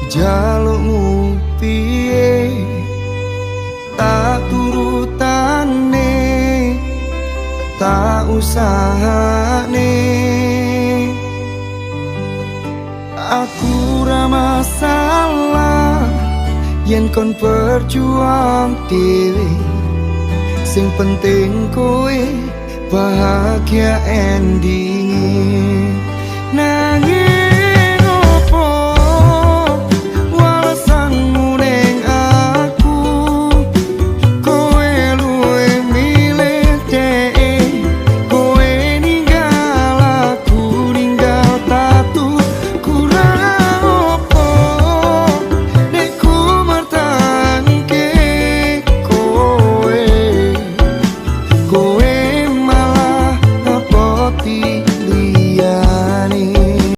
Jalukmu piye, tak turutane, tak usahane. Aku ra masalah yen kon berjuang dhewe, sing penting kowe bahagia endinge.